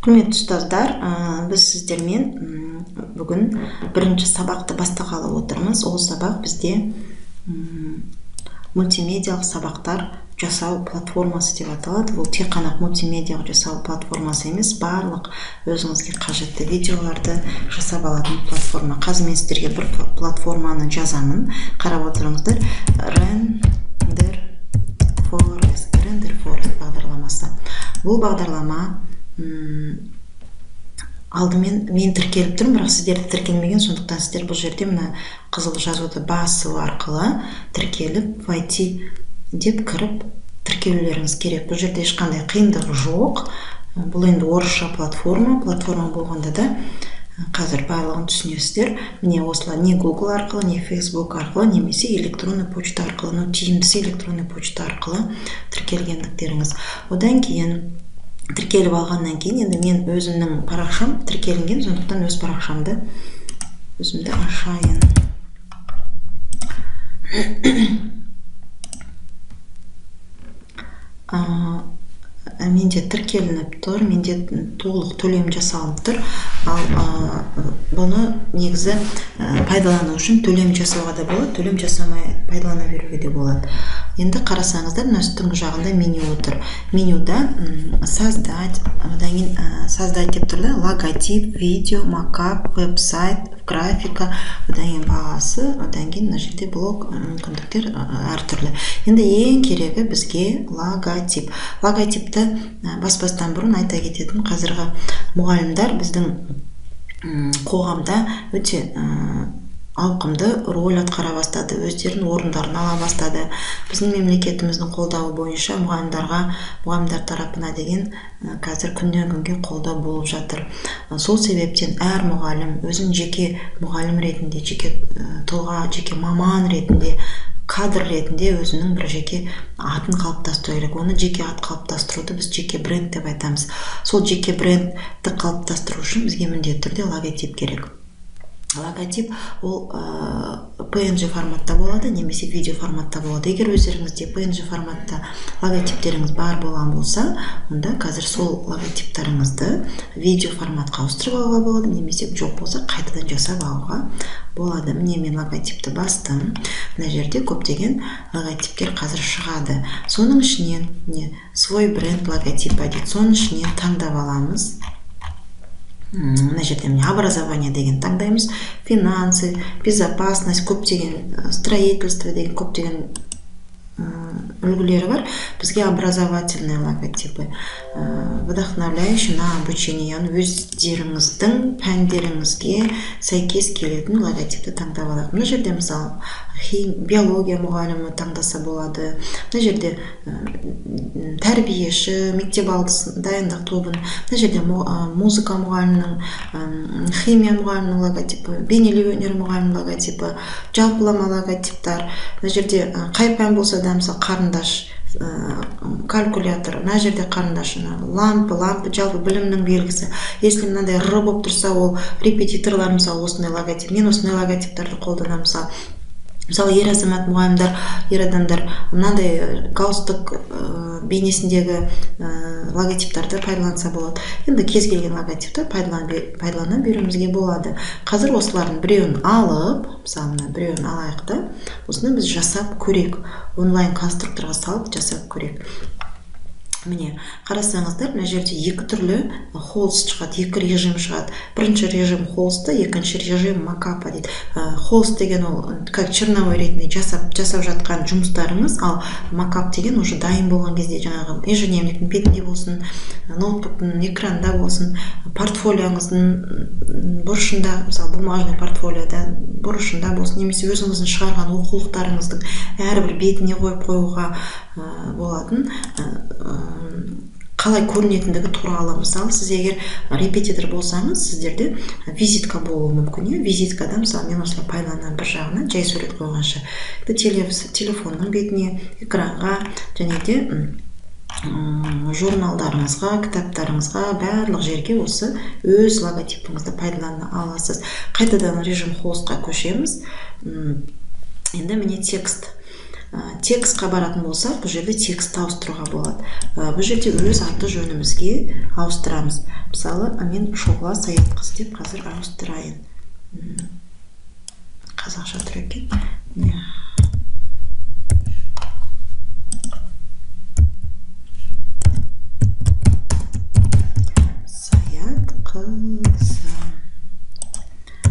Құрметті ұстаздар, біз сіздермен бүгін бірінші сабақты бастағалы отырмыз. Ол сабақ бізде мультимедиялық сабақтар жасау платформасы деп аталады. Бұл тек қана мультимедиялық жасау платформасы емес, барлық өзіңізге қажетті видеоларды жасап алатын платформа. Қазір мен сіздерге бір платформаны жазамын. Қарап отырыңыздар. Render Forest, Render Forest бағдарламасы. Бұл бағдарлама алдымен мен тіркеліп тұрмын, бірақ сіздер тіркелмеген, сондықтан сіздер бұл жерде мына қызыл жазуды басу арқылы тіркеліп, войти деп кіріп тіркелулеріңіз керек. Бұл жерде ешқандай қиындық жоқ. Бұл енді орысша платформа, платформа болғанда да қазір барлығын түсінесіздер. Міне осылай не Google арқылы, не Facebook арқылы, немесе электронный почта арқылы, ну тиімдісі электронный почта арқылы тіркелгендіктеріңіз. Одан кейін тіркеліп алғаннан кейін енді мен өзімнің парақшам тіркелінген, сондықтан өз парақшамды өзімді ашайын. Менде тіркелініп тұр, менде толық төлем жасалынып тұр. Ал бұны негізі пайдалану үшін төлем жасауға да болады, төлем жасамай пайдалана беруге де болады. Енді қарасаңыздар, мына үстіңгі жағында меню отыр. Менюда создать, одан кейін создать деп тұр да, логотип, видео, макап, веб-сайт, графика, одан кейін бағасы, одан кейін мына жерде блог, мүмкіндіктер әртүрлі. Енді ең керегі бізге логотип. Логотипті баспастан бұрын айта кететін, қазіргі мұғалімдер біздің қоғамда өте ауқымды роль атқара бастады, өздерінің орындарын ала бастады. Біздің мемлекетіміздің қолдауы бойынша мұғалімдарға, мұғалімдер тарапына деген қазір күннен күнге қолдау болып жатыр. Сол себептен әр мұғалім өзін жеке мұғалім ретінде, жеке тұлға, жеке маман ретінде, кадр ретінде өзінің бір жеке атын қалыптастыру керек. Оны жеке ат қалыптастыруды біз жеке бренд деп айтамыз. Сол жеке брендті қалыптастыру үшін бізге міндетті түрде логотип керек. Логотип ол PNG форматта болады немесе видео форматта болады. Егер өздеріңізде PNG форматта логотиптеріңіз бар болған болса, онда қазір сол логотиптарыңызды видео форматқа ауыстырып алуға болады, немесе жоқ болса қайтадан жасап алуға болады. Міне мен логотипті бастым. Мына жерде көптеген логотиптер қазір шығады. Соның ішінен міне свой бренд логотипі дейді. Соның ішінен таңдап аламыз. Мына жерде міне образование деген таңдаймыз, финансы, безопасность, көптеген строительство деген көптеген үлгілері бар. Бізге образовательные логотипы, вдохновляющие на обучение, яғни өздеріңіздің пәндеріңізге сәйкес келетін логотипті таңдап алайық. Мына жерде мысалы биология мұғалімі таңдаса болады. Мына жерде тәрбиеші, мектеп алды дайындық тобын, мына жерде музыка мұғалімінің, химия мұғалімінің логотипі, бейнелеу өнері мұғалімінің логотипі, жалпылама логотиптар. Мына жерде қай пән болса да, мысалы қарындаш, калькулятор, мына жерде қарындаш, лампа, лампа жалпы білімнің белгісі. Если мынандай р болып тұрса, ол репетиторлар, мысалы осындай логотип. Мен осындай логотиптарды қолданамын. Мысалы ер азамат мұғалімдер, ер адамдар мынандай галстук бейнесіндегі логотиптарды пайдаланса болады. Енді кез келген логотипті пайдалана беруімізге болады. Қазір осылардың біреуін алып, мысалы мына біреуін алайық та, осыны біз жасап көрейік. Онлайн конструкторға салып жасап көрейік. Міне, қарасаңыздар, мына жерде екі түрлі холст шығады, екі режим шығады. Бірінші режим холсты, екінші режим макапа дейді. Холст деген ол как черновой ретінде жасап жатқан жұмыстарыңыз, ал макап деген уже дайын болған кезде жаңағы ежедневниктің бетінде болсын, ноутбуктың экранында болсын, портфолиоңыздың бұрышында, мысалы бумажный портфолиода бұрышында болсын, немесе өзіңіздің шығарған оқулықтарыңыздың әрбір бетіне қойып қоюға болатын қалай көрінетіндігі туралы. Мысалы, сіз егер репетитор болсаңыз, сіздерде визитка болуы мүмкін. Визиткада, мысалы, мен осылай пайдаланамын, бір жағына жай сурет қойғанша телефонның бетіне, экранға және де журналдарыңызға, кітаптарыңызға, барлық жерге осы өз логотипіңізді пайдалана аласыз. Қайтадан режим холстқа көшеміз. Енді міне текст. Текстқа баратын болсақ, бұл жерде текст ауыстыруға болады. Бұл жерде өз аты жөнімізге ауыстырамыз. Мысалы, мен Шұғыла Саятқызы деп қазір ауыстырайын. Қазақша тұр екен. Саятқызы.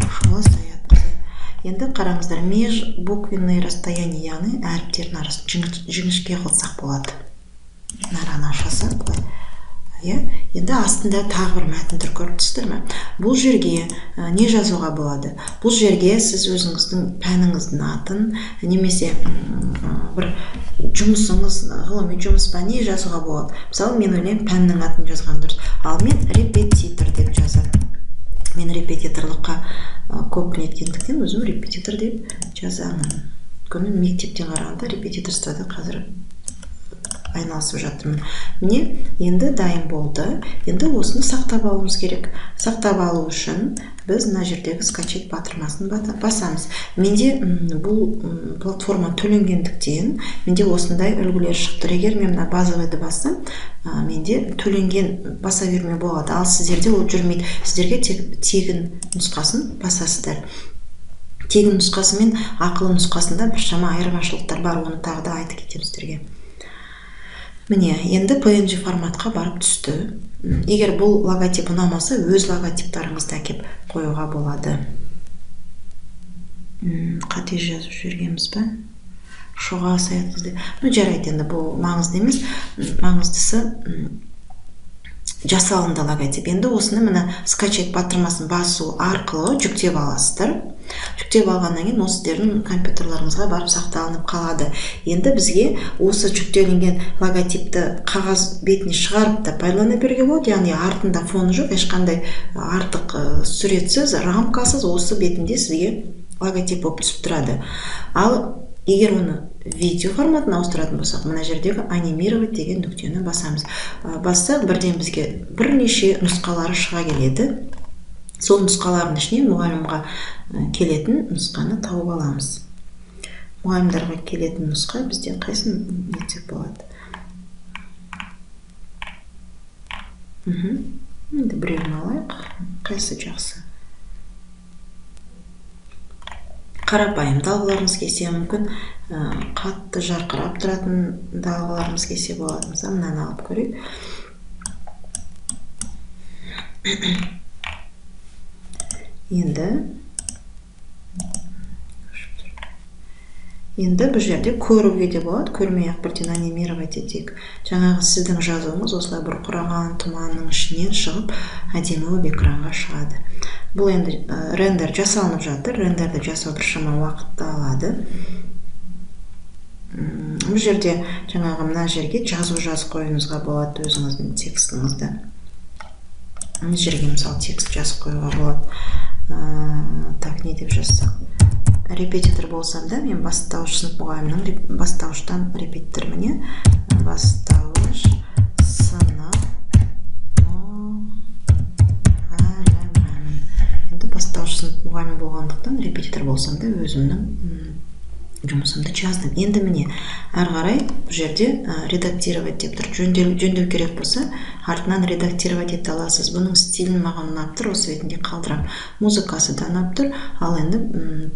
Шұғыла Саятқызы. Енді қараңыздар, межбуквенное расстояние, яғни әріптердің арасын жіңішке қылсақ болады. Араны ашасақ былай. Иә? Енді астында тағы бір мәтін тұр, көріп тұрсыздар ма? Бұл жерге не жазуға болады? Бұл жерге сіз өзіңіздің пәніңіздің атын немесе бір жұмысыңыз, ғылыми жұмыс па, не жазуға болады? Мысалы, мен ойлаймын, пәннің атын жазған дұрыс. Ал мен репетитор деп жазамын. Мен репетиторлыққа көп неткендіктен өзім репетитор деп жазамын. Өйткені мектептен қарағанда репетиторствода қазір айналысып жатырмын. Міне, енді дайын болды. Енді осыны сақтап алуымыз керек. Сақтап алу үшін біз мына жердегі скачать батырмасын басамыз. Менде бұл платформа төленгендіктен менде осындай үлгілер шығып тұр. Егер мен мына базовыйды бассам, менде төленген баса берме болады. Ал сіздерде ол жүрмейді. Сіздерге тек тегін нұсқасын басасыздар. Тегін нұсқасы мен ақылы нұсқасында біршама айырмашылықтар бар. Оны тағы да айтып кетемін сіздерге. Міне, енді PNG форматқа барып түсті. Егер бұл логотип ұнамаса, өз логотиптарыңызды әкеп қоюға болады. Қате жазып жібергенбіз ба? Шұға Саятқызы деп. Ну, жарайды, енді бұл маңызды емес. Маңыздысы жасалынды логотип. Енді осыны мына скачать батырмасын басу арқылы жүктеп аласыздар. Жүктеп алғаннан кейін ол сіздердің компьютерларыңызға барып сақталынып қалады. Енді бізге осы жүктелінген логотипті қағаз бетіне шығарып та пайдалана беруге болады. Яғни артында фоны жоқ, ешқандай артық суретсіз, рамкасыз осы бетінде сізге логотип болып түсіп тұрады. Ал егер оны видео форматына ауыстыратын болсақ, мына жердегі анимировать деген нүктені басамыз. Бассақ, бірден бізге бірнеше нұсқалары шыға келеді. Сол нұсқалардың ішінен мұғалімға келетін нұсқаны тауып аламыз. Мұғалімдарға келетін нұсқа бізде қайсысын нетсек болады? Енді біреуін алайық. Қайсысы жақсы? Қарапайым далғаларымыз келсе мүмкін, қатты жарқырап тұратын далғаларымыз келсе болады. Мысалы, мынаны алып көрейік. Енді бұл жерде көруге де болады, көрмей-ақ бірден анимировать етейік. Жаңағы сіздің жазуыңыз осылай бір құраған тұманның ішінен шығып, әдемі болып экранға шығады. Бұл енді рендер жасалынып жатыр. Рендерді жасау біршама уақытты алады. Бұл жерде жаңағы мына жерге жазу жазып қоюыңызға болады, өзіңіздің текстіңізді. Мына жерге мысалы текст жазып қоюға болады. Так, не деп жазсақ? Репетитор болсам да, мен бастауыш сынып мұғалімінің бастауыштан репетитор міне. Бастауыш сынып мұғалімімін. Енді бастауыш сынып мұғалімі болғандықтан репетитор болсам да өзімнің жұмысымды жаздым. Енді міне, әрі қарай бұл жерде редактировать деп тұр. Жөндеу керек болса, артынан редактировать ете аласыз. Бұның стилін маған ұнап тұр, осы бетінде қалдырамын. Музыкасы да ұнап тұр. Ал енді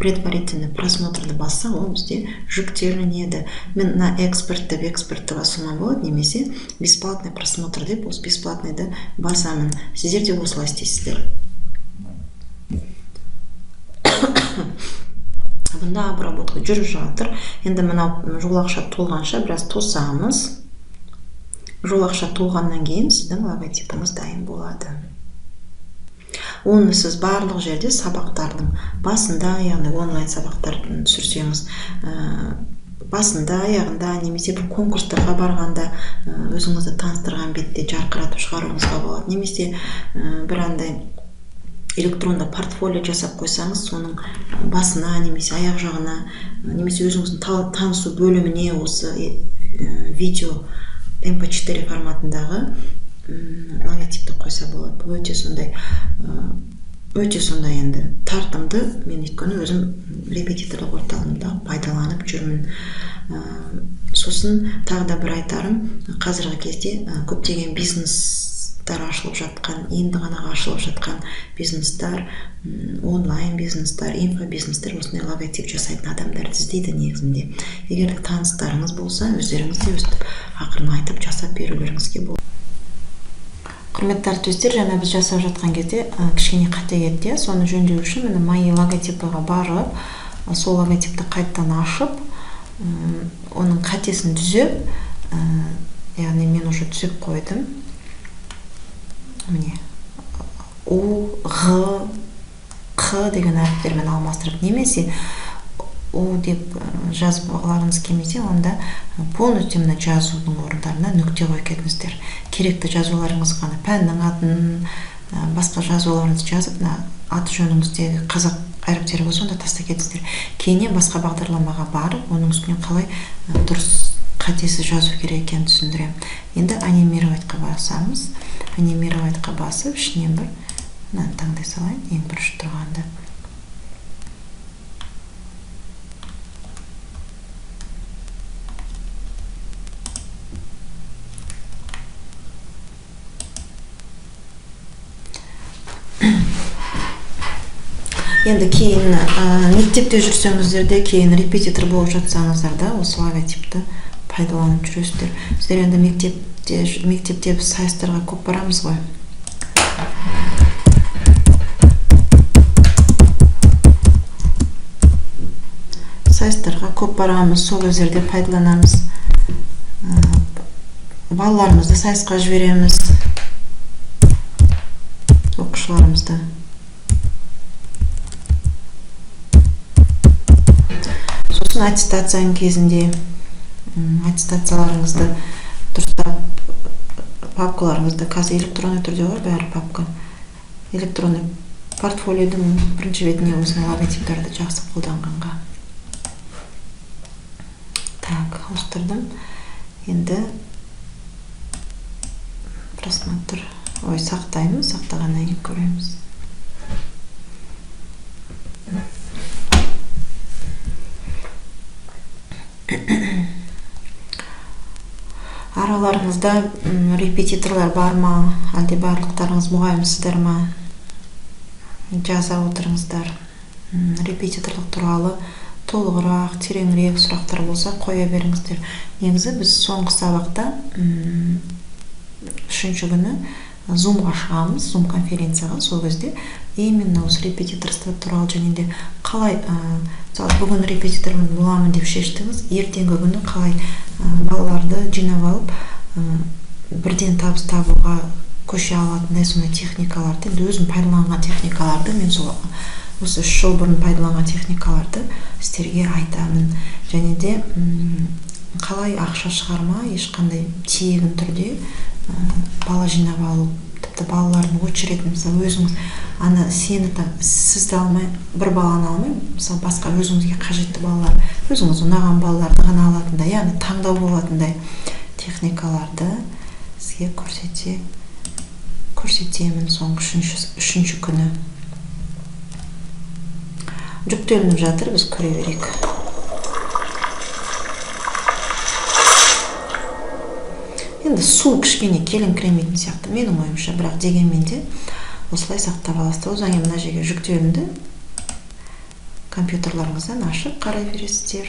предварительный просмотрды бассақ, ол бізде жүктелінеді. Мен мына экспорт деп экспортты басуыма болады, немесе бесплатный просмотр деп осы бесплатныйды басамын. Сіздер де осылай істейсіздер. Бұнда обработка жүріп жатыр. Енді мынау жолақша толғанша біраз тосамыз. Жолақша толғаннан кейін сіздің логотипіңіз дайын болады. Оны сіз барлық жерде сабақтардың басында, яғни онлайн сабақтарды түсірсеңіз, басында, аяғында, немесе бір конкурстарға барғанда, өзіңізді таныстырған бетте жарқыратып шығаруыңызға болады. Немесе бір андай электронды портфолио жасап қойсаңыз, соның басына немесе аяқ жағына, немесе өзіңіздің танысу бөліміне осы видео MP4 форматындағы логотипті қойса болады. Бұл өте сондай Өте сондай енді тартымды. Мен өйткені өзім репетиторлық орталығымда пайдаланып жүрмін. Сосын тағы да бір айтарым, қазіргі кезде көптеген бизнестар ашылып жатқан, енді ғана ашылып жатқан бизнестар, онлайн бизнестар, инфобизнестер осындай логотип жасайтын адамдарды іздейді негізінде. Егер де таныстарыңыз болса, өздеріңіз де өстіп ақырын айтып жасап берулеріңізге болады. Құрметті әріптестер, жаңа біз жасап жатқан кезде кішкене қате кетті, соны жөндеу үшін міне мои логотипіға барып, сол логотипті қайтадан ашып, оның қатесін түзеп, яғни мен уже түзеп қойдым. Міне У, Ғ, Қ деген әріптермен алмастырып, немесе У деп жазып алғыларыңыз келмесе, онда полностью мына жазудың орындарына нүкте қойып кетіңіздер. Керекті жазуларыңыз ғана, пәннің атын, басқа жазуларыңызды жазып, мына аты жөніңіздегі қазақ әріптері болса, онда тастап кетіңіздер. Кейіннен басқа бағдарламаға барып, оның үстінен қалай дұрыс қатесіз жазу керек екенін түсіндіремін. Енді анимироватьқа басамыз. Анимироватьқа басып, ішінен бір мынаны таңдай салайын, ең бірінші тұрғанды. Енді кейін мектепте жүрсеңіздер де, кейін репетитор болып жатсаңыздар да, осы логотипті пайдаланып жүресіздер. Сіздер енді мектепте біз сайыстарға көп барамыз ғой. Сайыстарға көп барамыз, сол кездерде пайдаланамыз. Балаларымызды сайысқа жібереміз, оқушыларымызды. Сосын аттестацияның кезінде аттестацияларыңызды дұрыстап, папкаларыңызды, қазір электронды түрде ғой бәрі папка, электронды портфолиодің бірінші бетіне осындай логотиптарды жақсы қолданғанға. Так, ауыстырдым. Енді просмотр, ой, сақтаймыз, сақтағаннан кейін көреміз. Араларыңызда репетиторлар бар ма, әлде барлықтарыңыз мұғалімсіздер ма? Жаза отырыңыздар. Репетиторлық туралы толығырақ, тереңірек сұрақтар болса қоя беріңіздер. Негізі біз соңғы сабақта үшінші күні Zoom-ға шығамыз, Zoom конференцияға. Сол кезде именно осы репетиторство туралы және де қалай, мысалы бүгін репетитормын боламын деп шештіңіз, ертеңгі күні қалай балаларды жинап алып бірден табыс табуға көше алатындай сондай техникаларды, енді өзім пайдаланған техникаларды, мен сол осы 3 жыл бұрын пайдаланған техникаларды сіздерге айтамын. Және де қалай ақша шығарма, ешқандай тегін түрде бала жинап алу, тіпті балалардың очередін, мысалы өзіңіз ана сені там сізді алмай, бір баланы алмай, мысалы басқа өзіңізге қажетті балалар, өзіңіз ұнаған балаларды ғана алатындай, яғни таңдау болатындай техникаларды сізге көрсетемін соңғы үшінші күні. Жүктелініп жатыр, біз көре берейік. Енді су кішкене келіңкіремейтін сияқты менің ойымша, бірақ дегенмен де осылай сақтап аласыздар. Одан кейін мына жерге жүктелінді, компьютерларыңыздан ашып қарай бересіздер.